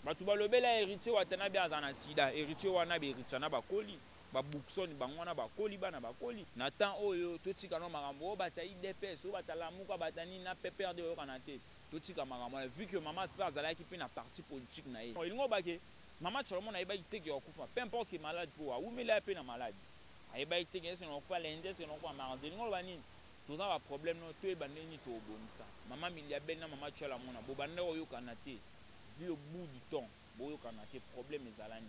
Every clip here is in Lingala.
Bato balobela Heritier Watanabe aza na sida. Heritier wana ba Heritier na bakoli, ba Bookson bango wana bakoli, bana bakoli. Na temps oyo totika no makambo oyo bata UDPS, oyo bata Lamuka, bata nini na PPRD oyokana te. Totika makambo wana vu que mama pe azalaki pe na parti politique na ye. Elingi oloba ke mama Tshala Muana ayebaki te ke akufa, peu importe ke malade po awumeli ye pe na malade. Ayebaki te ke est-ce que nakokufa lundi, est-ce que nakokufa mardi. Elingi oloba nini? Toza na ba problème no toyeba ndenge nini tokobongisa. Mama Miliabel na mama Tshala Muana bobanda koyokana te. Vu au bout du temps boyokana te problème ezala nini?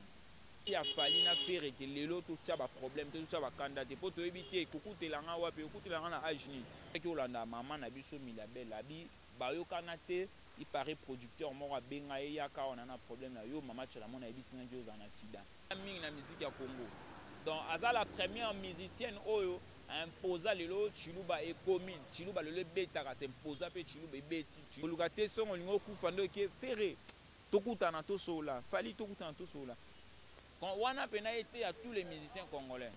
Ya Fally na Ferre ke lelo totia ba problème te totia ba kanda te po toyebi te ekokutela nga wapi ekokutela nga na age nini. Soki olanda maman na biso Milabel abi bayokana te il parait producteur moko abenga ye yaka awa na na problème na yo mama Tshala-Mwana ayebisi nga ke ozala na sida. Mingi na musique ya Congo donc aza la première musicienne oyo a imposa lelo tshiluba ekomi tshiluba lelo ebetaka s'imposa pe tshiluba ebeti koluka te songo olingi okufa nde oke Ferre tokutana tosolola Fally tokutana tosolola wana pena eteya tous les musiciens congolais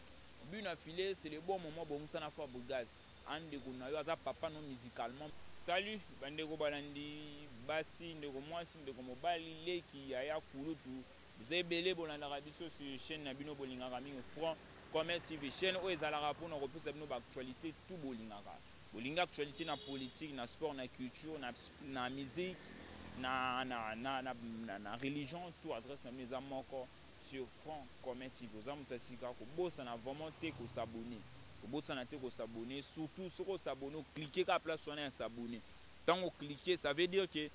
but na filet c'est le bon moment bongisa na Fabregas a ndeko na yo aza papa no musicalement. Salut ba ndeko balandi basi ndeko mwasi ndeko mobali leki yaya kulutu Boza ebele bolandaka biso sur chaine na bino bolingaka mingi front commun TV chaine oyo ezalaka pona kopesa bino ba actualite tout bolingaka bolingi actualite na politique na sport na culture na na musique na na na na, na, na religion tout adresse na bino eza moko sur front commun TV oza moto ya sika kobosana vraiment te ko s'abonner kobosana te ko s'abonner surtout soki osabonner oclique kaka place wana ya s'abonner ntango oclique ça veut dire que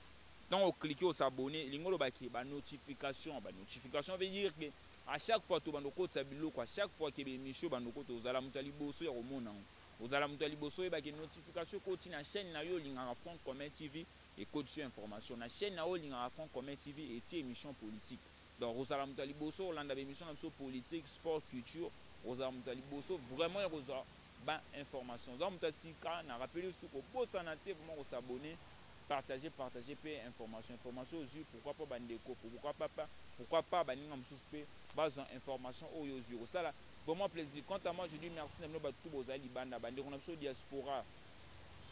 Tango o cliquer o s'abonner elingi oloba ke ba notification, ba notification veut dire que à chaque fois tobanda okotisa biloko, à chaque fois ke ba emission ebanda okota ozala moto ya liboso ya komona yango. Ozala moto ya liboso oyeba ke notification ekoti na chaine na yo olingaka Front Commun TV ekotisi yo information. Na chaine na yo olingaka Front Commun TV etie emission politique. Donc ozala moto ya liboso olanda ba emission na biso politique, sport, culture, ozala moto ya liboso vraiment ya kozwa ba information. Oza moto ya sika na rappeler lisusu kobosana te vraiment ko s'abonner. Partager partager pe information information ozui pourquoi pas ba ndeko pourquoi pas pourquoi pas baninga mosusu pe bazwa information oyo ozui ekosala vraiment plaisir quant à moi je dis merci na bino batu tout bozali libanda ba ndeko na biso diaspora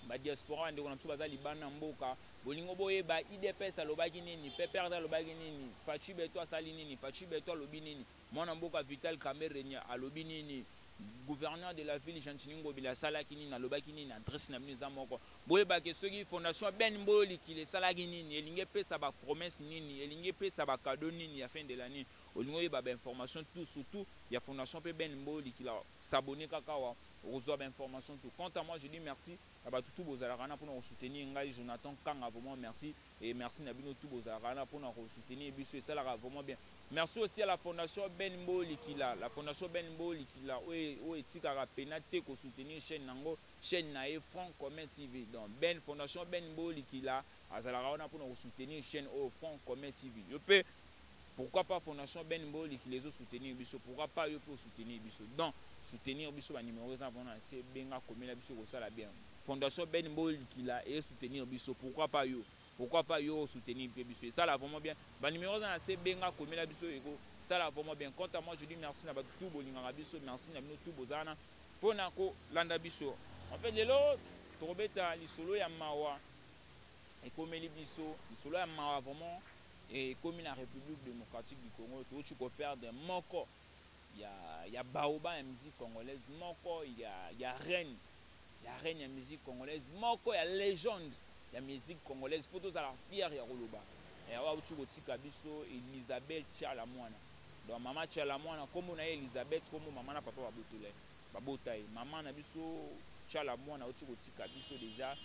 ba diaspora ba ndeko na biso baza libanda mboka bolingo boyeba udps alobaki nini PPRD alobaki nini Fatshi Beton asali nini Fatshi Beton alobi nini Mwana mboka Vital Kamerhe alobi nini? Gouverneur de la ville Gentiny Ngobila asalaki nini? Alobaki nini? Adresse na bino eza moko. Boyeba ke soki fondation Ben Mboyo Likili esalaki nini? Elingi epesa ba promesses nini? Elingi epesa ba cadeaux nini ya fin de l'annee? Olingi oyeba ba informations tout surtout ya fondation pe Ben Mboyo Likila s'abonner kaka awa okozua ba informations tout. Quant à moi je dis merci na batu tout bozalaka wana pona ko soutenir ngai Jonathan Kanga vraiment merci. Et merci na bino tout bozalaka wana pona ko soutenir biso esalaka vraiment bien. Merci aussi à la fondation Ben Mboyo Likila, la fondation Ben Mboyo Likila oyo oyo etikaka pena te ko soutenir chaîne nango, chaîne na ye Front Commun TV. Donc Ben fondation Ben Mboyo Likila azalaka wana pona ko soutenir chaîne oyo Front Commun TV. Yo pe pourquoi pas fondation Ben Mboyo Likila ezo soutenir biso, pourquoi pas yo pe o soutenir biso. Donc soutenir biso ba numéro eza vraiment na se benga komela biso ekosala bien. Fondation Ben Mboyo Likila e soutenir biso pourquoi pas yo pourquoi pas yo o soutenir pe biso esala vraiment bien ba numero eza na se benga komela biso eko sala vraiment bien quant à moi je dis merci na batu tout bolingaka biso merci na bino tout boza wana pona ko landa biso en fait lelo tokobeta lisolo ya mawa ekomeli biso lisolo ya mawa vraiment ekomi na République démocratique du Congo touti ko perdre moko ya ya baoba ya musique congolaise moko ya ya reine ya reine ya musique congolaise moko ya legende ya musique congolaise faut tozala fier ya koloba eh, oyo auti kotika biso Elisabeth Tshala Mwana donc mama Tshala Mwana kombo na ye Elisabeth kombo mama na papa babotola ye babota ye mama na biso Tshala Mwana auti kotika biso déjà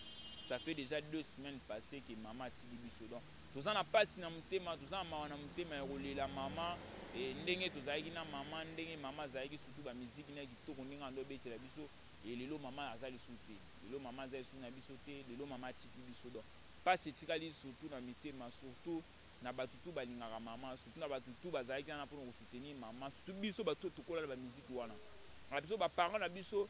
ça fait déjà 2 semaines passées que mama atiki biso. Donc toza na pasi na motema, toza na mawa na motema ya kolela mama e, ndenge tozalaki na mama, ndenge mama azalaki, surtout ba musique na kitoko ndenge ando obetela biso. E lelo mama aza lisusu te, lelo mama aza lisusu na biso te, lelo mama atiki biso. Donc pasi etikali surtout na mitema, surtout na bato tu balingaka mama, surtout na bato tu bazalaki wana mpona kosoutenir mama, surtout biso bato tokola na bamiziki wana na biso, baparent na biso,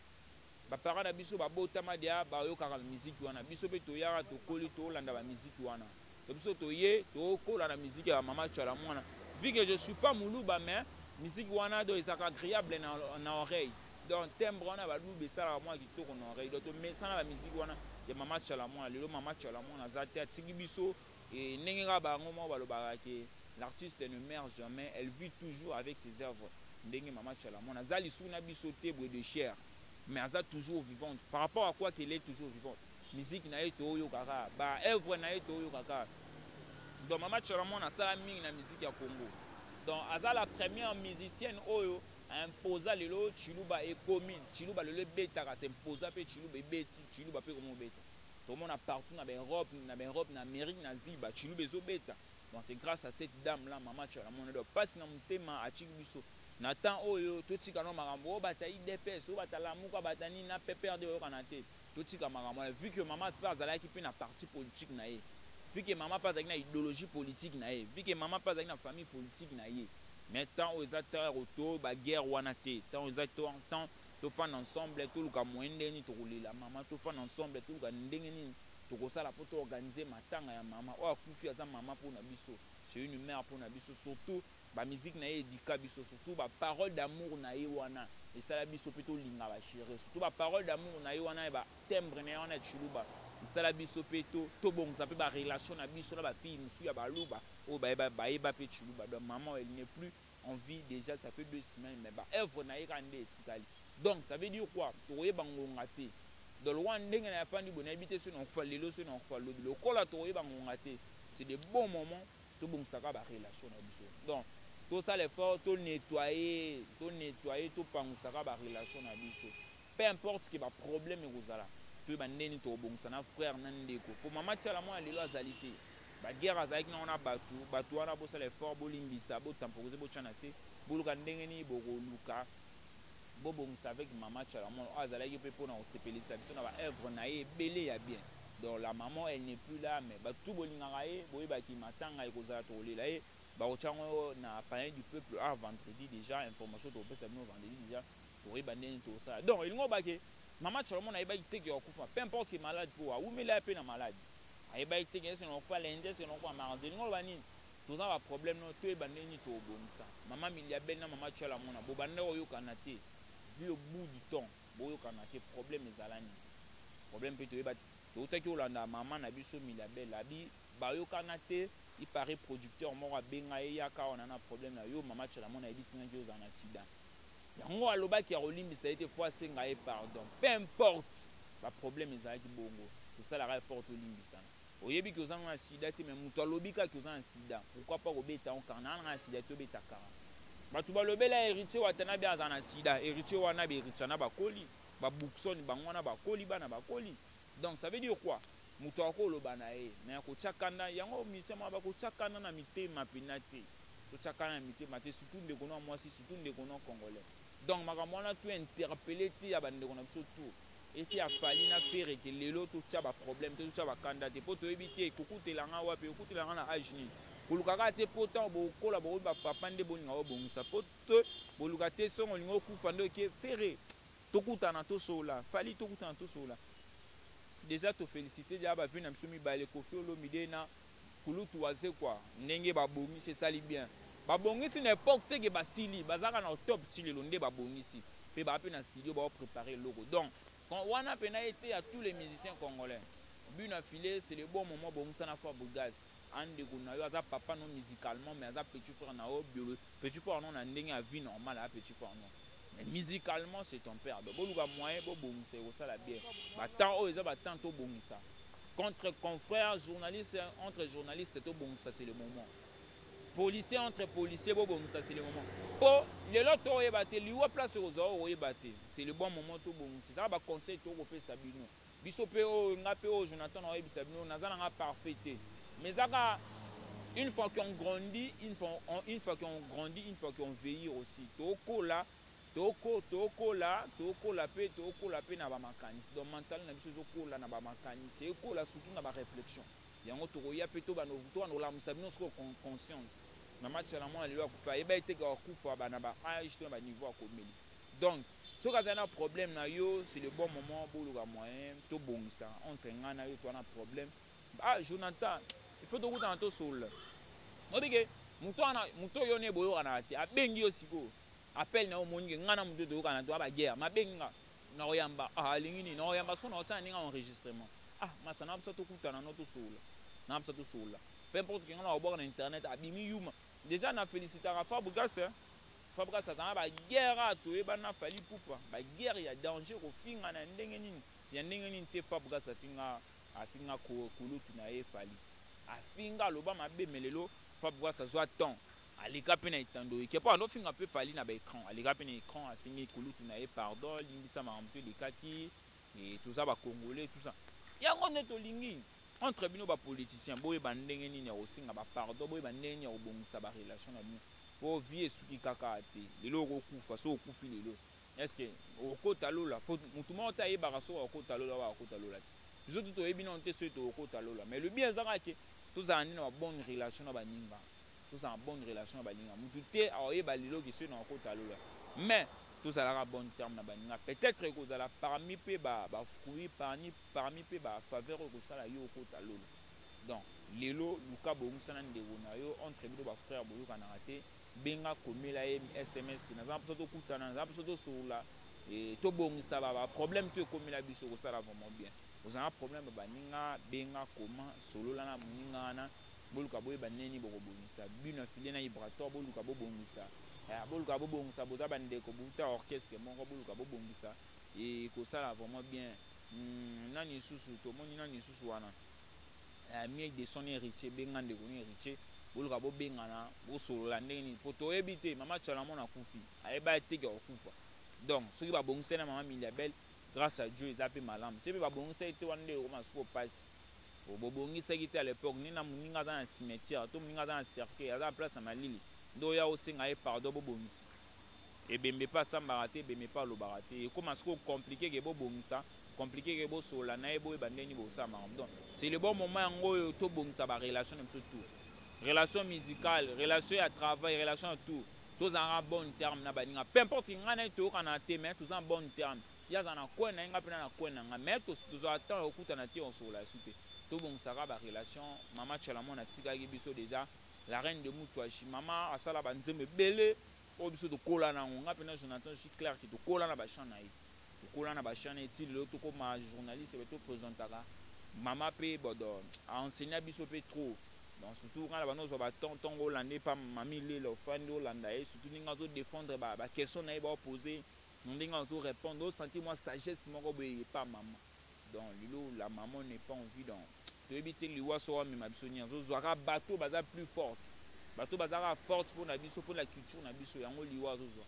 baparent na biso babotama deya bayokaka miziki wana. Biso mpe toyaka, tokoli, tolanda bamiziki wana. To biso toye tokola na miziki ya mama Tshala Mwana. Vu que je suis pas moluba, mais miziki wana donc ezalaka agréable na oreille. Donc timbre wana baluba esalaka mwa kitoko na oreille. Donc tomesana bamiziki wana ya mama Tshala Mwana. Lelo mama Tshala Mwana aza te, atiki biso. E ndenge kaka bango moko balobaka ke L'artiste ne meurt jamais, elle vit toujours avec ses œuvres. Ndenge mama Tshala Muana aza lisusu na biso te boye de chair, mais aza toujours vivante. Par rapport à quoi qu'elle est toujours vivante? Musique na ye toyoka kaka, ba œuvre na ye toyoka kaka. Donc mama Tshala Muana asala mingi na musique ya Congo. Donc aza la première musicienne oyo imposa lelo Tshiluba ekomi, Tshiluba lelo ebetaka, s'imposa pe Tshiluba ebeti, Tshiluba pe komo beta. Tomona partout na ba Europe, na ba Europe, na Amérique, na Asie, ba Tshiluba ezobeta. Donc c'est grâce à cette dame là, mama Tshala Muana. Donc passe na motema atiki biso. Na temps oyo totika no makambo oyo bata UDPS, oyo bata Lamuka, bata nini na PPRD oyokana te. Totika makambo wana vu que mama pe azalaki pe na parti politique na ye. Vu que mama pe azalaki na idéologie politique na ye. Vu que mama pe azalaki na famille politique na ye. Mais temps oyo eza temps ya koto ba guerre wana te. Temps oyo eza temps tofanda ensemble, toluka moyen ndenge nini tokolela mama, tofanda ensemble, toluka ndenge nini tokosala po toorganiser matanga ya mama. Oyo akufi aza mama mpona biso, c'est une mère mpona biso, surtout ba musique na ye éduqua biso, surtout ba parole d'amour na ye wana esala biso mpe tolinga ba chérie, surtout ba parole d'amour na ye wana ya ba timbre na ye wana ya Tshiluba esala biso mpe tobongisa mpe ba relation na biso na ba fille mosusu ya baluba oyo bayeba mpe Tshiluba. Donc maman, elle n'est plus en vie déjà, ça fait 2 semaines, mais ba œuvre na ye kaka nde etikali. Donc ça veut dire quoi? Tokoyeba ngonga te. Donc lokwa ndenge na yafandi boye, nayebi te soki nakokufa lelo, soki nakokufa lobi. Lokola tokoyeba ngonga te, c'est de bons moments tobongisaka ba relation na biso. Donc tosala effort, tonettoyer, tonettoyer, topangusaka ba relation na biso, peu importe ke ba problème ekozala, toyeba ndeni tokobongisa na frère na ndeko. Po mama Tshala Mwana lelo azali te, ba guerre azalaki nango na bato, bato wana, bosala effort, bolimbisa, botemporiser, botya na se, boluka ndenge nini bokoluka bobongisa avec mama Tshala Mwana oyo azalaki mpe mpona kosepelisa biso na ba œuvre na ye ebele ya bien. Donc la maman, elle n'est plus là, mais bato bolingaka ye, boyebaki matanga ekozala, tokolela ye, bakotia yango na Palais du Peuple. Ah, vendredi déjà, information tokopesa bino vendredi déjà, tokoyeba ndenge tokosala. Donc elingi obake mama Tshala Mwana ayebaki te ke akufa, peu importe ke malade, mpo awumeli ya mpe na malade, ayebaki te ke ese nakokufa lundi, ese nakokufa mardi. Elingi oloba nini? Toza ba problème no, toyeba ndenge nini tokobongisa. Mama Miliabel na mama Tshala Mwana bobanda koyokana te, vu au bout du temps boyokana te, problème ezala nini? Problème mpe toyeba te. Toutaki kolanda mama na biso Miliabel abi bayokana te. Il paraît producteur moko abenga ye: "Yaka wana na problème na yo." Mama Tshala Mwana ayebisingaki ozala na sida, yango alobaki ya kolimbisa ye te, fo asenga ye pardon. Peu importe ba problème ezalaki bongo, tosalaka effort tolimbisana. Oyebi ke oza na sida te, mais moto alobi kaka oza na sida, pourquoi pas kobeta ngo kara na na sida te? Obeta kara. Bato balobela Héritier Watanabe aza na sida, Héritier wana Héritier na bakoli babukson, bango wana bakoli, bana bakoli. Donc ça veut dire quoi? Moto akoloba na ye, mais akotya kanda yango misema, bakotya kanda na mitema mpena te. Totya kanda na mitema te, surtout ndeko na mwasi, surtout ndeko na congolais. Donc makambo wana to interpeller te ya bandeko na biso tout ete ya Fally na Ferre ke lelo totya ba problème te, totya bakanda te, mpo toyebi te ekokutelanga wapi, ekokutelanga na age nini. Koluka kaka te, mpo ntango bokola bokoyi bapapa nde bolinga bobongisa, mpo te boluka te songo olingi okufa nde oke Ferre tokutana tosola, Fally tokutana tosola. Déjà tofélicité déjà bavi na biso mibale, Koffi Olomide na kulutu Wazekwa, ndenge babongisi esali bien. Babongisi na époque te ke basili, bazalaka na top ti lelo nde babongisi mpe baa mpe na studio baoprépare eloko. Donc wana mpena ete ya tous les musiciens congolais, but na filet, c'est le bon moment. Bongisa na Fabregas, andeko na yo, aza papa no musicalement, mais aza petit frère na yo biolo, petit frère no na ndenge ya vie normale, aza petit frère no, mais musicalement c'est ton père. Donc boluka moyen bobongisa, ekosala bien. Ba temps oyo eza ba temps tobongisa contre confrères journaliste, entre journaliste tobongisa, c'est le moment. Policier entre policier bobongisa, c'est le moment. Mpo lelo toyeba te liwa place okozwa, okoyeba te. C'est le bon moment tobongisa. Ezaka ba conseil tokopesa bino, biso mpe oyo nga mpe oyo Jonathan naoyebisa bino, naza nanga parfait te, mais ezaka une fois qu'on grandit, une fois qu'on grandit, une fois qu'on vieillit aussi, tokola, tokola, tokola mpe, tokola mpe na bamakanisi. Donc mental na biso ezokola na bamakanisi, ekola surtout na ba réflexion. Yango tokoya mpe tobanda kolamusa bino sikoyo conscience. Mama Tshala Mwana lelo akufa, ayeba ete kaka akufa bana ba age to na ba niveau akomeli. Donc soki azali na problème na yo, c'est le bon moment boluka moyen tobongisa. Entre ngai na yo toza na problème, ah Jonathan, il faut tokutana tosolola. Obike moto wana, moto oyo ne boyokanaka te, abengi yo sikoyo, appel na yo, omoni ke ngai na moto toyokana, toya ba guerre, mabengi nga nakoyamba. Ah, alingi nini? Nakoyamba so nakotia ndenge enregistrement. Ah masa, na biso tokutana no tosolola, na biso tosolola, peu importe ke nga na kobwaka na internet, abimi yuma. Déjà na felicitaka Fabregas. Fabregas azanga ba guerre a toyebana Fally Ipupa, ba guerre ya danger kofinga na ndenge nini ya ndenge nini te. Fabregas afinga, afinga kulutu na ye Fally, afinga, aloba mabe. Mais lelo Fabregas azwa temps, aleka mpe na etando eke mpo andofinga mpe Fally na baécran. Aleka mpe na écran, asengi kulutu na ye pardon, limbisa makambo to elekaki, toza bacongolais, tout ça. Yango nde tolingi entre bino bapoliticien, boyeba ndenge nini ya kosenga bapardon, boyeba ndenge nini ya kobongisa barelation na bino, mpo vie esuki kaka te. Lelo okokufa. So okufi lelo, est-ce okota lola? Po motu moko te ayebaka soki akota lola oyo akota lola te. Biso tu toyebi nano te soki tokokota lola. Mais le bien eza kaka ke tozala nde na babonne relation na baninga, tozala na bonne relation na baninga. Motu te akoyeba lelo ke soki na kokota lola, mais tozalaka bon terme na baninga. Peut-être ekozala parmi mpe bafruit, parmi mpe bafaveur oyo ekosala yo okota lola. Donc lelo luka bongisa na ndeko na yo. Entre bino bafrère boyokanaka te, benga, komela ye SMS ke naza mposa tokutana, naza mposa tosolola, tobongisa baproblème to ekomela biso. Kosala vraiment bien. Ozala problème ya baninga, benga, koma, solola na moninga wana, boluka boyeba ndeni bokobongisa bino. Afile na vibratoire, boluka bobongisa, boluka bobongisa. Boza bandeko, bouta orchestre moko, boluka bobongisa, ekosala vraiment bien. Nani lisusu tomoni? Nani lisusu wana? Miel de Son, Héritier, benga ndeko ni Héritier, boluka bobengana, bosolola ndenge nini, po toyebi te. Mama Tshala Mwana akufi, ayeba te ke kokufa. Donc soki babongisani na mama Miliabel, grâce à Dieu, eza mpe malamu. Soki mpe babongisaki te, wana nde ekoma siko pasi. Bobongisaki te à l'époque, nde na moninga aza na cimetière to moninga aza na cercueil, aza na place na malili, nde oya osenga ye pardon, bobongisa. Ebembe mpe asambaka te, ebembe mpe alobaka te. Ekóma sikoyo compliqué ke bobongisa, compliqué ke bosolola na ye, boyeba ndeni bosala makambo. Donc c'est le bon moment yango oyo tobongisa barelation na biso tout, relation musicale, relation ya travail, relation ya tout. Tozalaka bon terme na baninga, peu importe ngai na ye toyokana te, mais toza bon terme. Ye aza na coin na ye, ngai mpe na coin na ngai, mais tozwaka temps ya kokutana te, osolola esu te. Tobongisaka barelation. Mama Tshala Mwana atikaki biso déjà, la reine de Mutuashi. Mama asala banzembo ebele oyo biso tokola nango. Ngai mpena Jonathan, je suis clair ke tokola na bachant na ye, tokola na bachant na ye ti lelo tokóma journaliste, be toprésentaka mama mpe bodo aenseignea biso mpe trop. Donc surtout ngai na bando ozwa batemps ntongo olanda epa mami lela, ofandi olanda ye, surtout ndenge azodéfendre baquestion na ye, baopose, ndenge azorépondre, osentir mwa sagesse moko boye epa mama. Donc lelo la maman n'est pas en vie, donc toyebi te liwa so amema biso nini. Azozwaka bato baza plus forte, bato bazalaka forte mpona biso, mpona culture na biso. Yango liwa azozwa.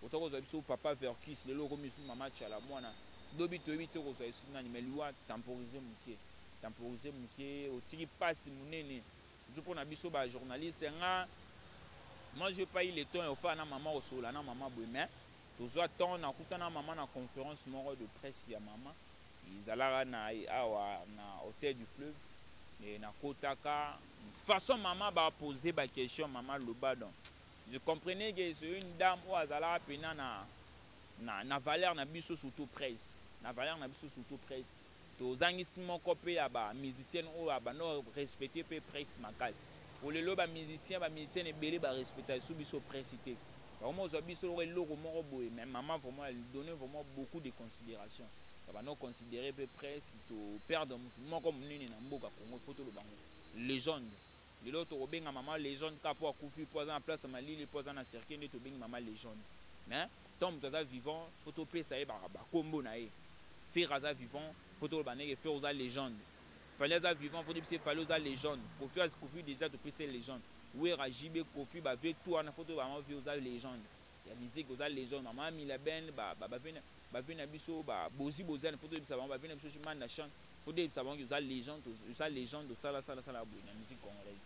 Ota kozwa biso papa Verkis, lelo okomi esu mama Tshala Mwana, lobi toyebi te kozwa esu nani. Mais liwa, temporise moke, temporise moke. Otiki mpasi monene, surtout mpona biso bajournaliste. Nga, moi, j'ai pas eu le temps ya ofaa na mama, kosolola na mama boye, mais tozwa temps nakutana mama na conférence moko de presse ya mama ezalaka na awa na Hôtel du Fleuve. Nakotaka, façon mama bapose baquestion, mama loba. Donc je comprenais que c'est une dame oyo azalaka mpena na valeur na biso, surtout presse, na valeur na biso, surtout presse. Tozangisi moko mpe ya bamusicienne oyo abanda respecte mpe presse makasi. Po lelo bamusicien, bamusicienne ebele barespecta esu biso presse te, bakoma kozwa biso loko eloko moko boye. Mais mama vraiment, elle donnait vraiment beaucoup de considération, babanda considérer mpe presse. Toperdre motu moko monene na mboka Congo, faut toloba ngo, légende. Lelo tokobenga mama légende kaka mpo akufi, mpo aza na place ya malili, mpo aza na cercueil, nde tobengi mama légende. Mais tant moto aza vivant, faut topesa ye bakombo na ye. Ferre aza vivant, faut toloba ndenge Ferre oza légende. Fally aza vivant, faut tobisa Fally oza légende. Kofi akufi déjà, topesa ye légende. Wera, JB, Kofi, bavie tout wana, faut toyeba bango, vie oza légende ya musique, oza légende. Mama Mila Ben, bavie na biso babozi bozani, faut toyebisa bango, bavie na biso Manda Chante, faut toyebisa bango oza légende, oza légende, osalasalasala boye na musique congolaise.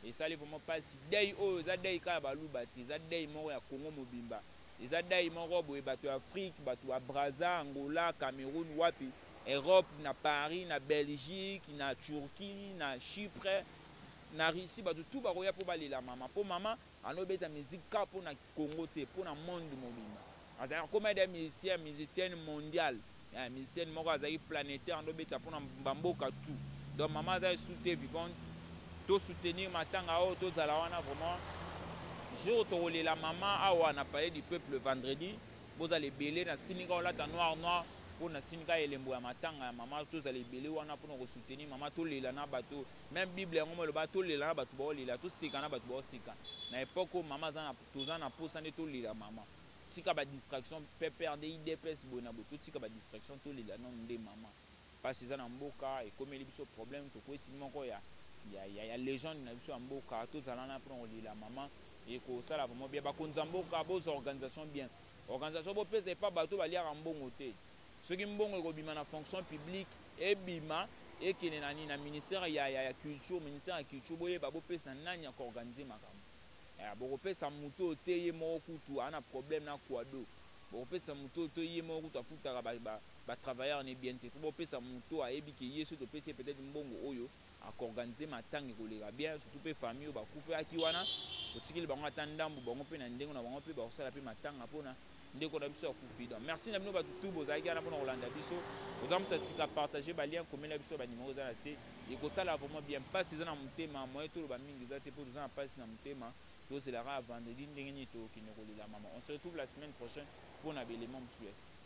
Esali vraiment mpasi. Deuil oyo eza deuil kaka baluba te, eza deuil moko ya Congo mobimba, eza deuil moko boye bato ya Afrique, bato ya Braza, Angola, Cameroun, wapi, Europe, na Paris, na Belgique, na Turquie, na Chypre, na Russie, bato tu bakoya mpo balela mama, mpo mama anobeta musique kaka mpo na Congo te, mpo na monde mobimba. Azalaki akoma de musicien, musicienne mondiale, musicienne moko azalaki planétaire, andobeta mpona bamboka tout. Donc mama aza esu te vivante. Tosoutenir matanga oyo, tozala wana vraiment jour tokolela mama awa na Palais du Peuple vendredi. Bozala ebele na sinika, olata noir noir. Mpo na sini kaka elembo ya matanga ya mama, tozala ebele wana mpona kosoutenir mama, tolela na bato. Même Bible yango mo eloba tolela na bato baolela, toseka na bato baoseka. Na époque oyo mama aza na, toza na posa nde tolela mama. Tika badistraction, PPRD, UDPS, boye na boye, totika badistraction, tolela nano nde mama. Mpasi eza na mboka, ekomeli biso problème, tokwesi moko ya légende na biso ya mboka. Tozala na mpona kolela mama, ekosala vraiment bien. Bakonzi ya mboka, bozwa organisation bien, organisation bopesa epa bato baliaka mbongo te. Soki mbongo ekobima na fonction publique, ebima ekende na nini? Na ministère ya culture. Ministère ya culture, boyeba bopesa nani ya koorganiser makambo. Bokopesa motu oyo te, ye moko kutu aza na problème na kwado. Bokopesa motu oyo to ye moko kutu afutaka batravailleur ne bien te. Fo bopesa motu ayebi ke ye, soki topesi ye peut-être mbongo oyo, akoorganiser matanga ekoleka bien. Surtout mpe famille oyo bakufaki wana, totikeli bango ata ndambu, bango mpe na ndenge na bango mpe bakosala mpe matanga mpona ndeko na biso akufi. Donc merci na bino bato tu bozalaki wana mpona kolanda biso. Oza moto asika, partage balien, komela biso banimero eza na se, ekosala vraiment bien. Mpasi eza na motema, moye toloba mingi eza te, mpo toza na mpasi na motema. Tozelaka ya vendredi ndenge nini tokende kolela mama. On se retrouve la semaine prochaine mpona baélément mosusu ya sika.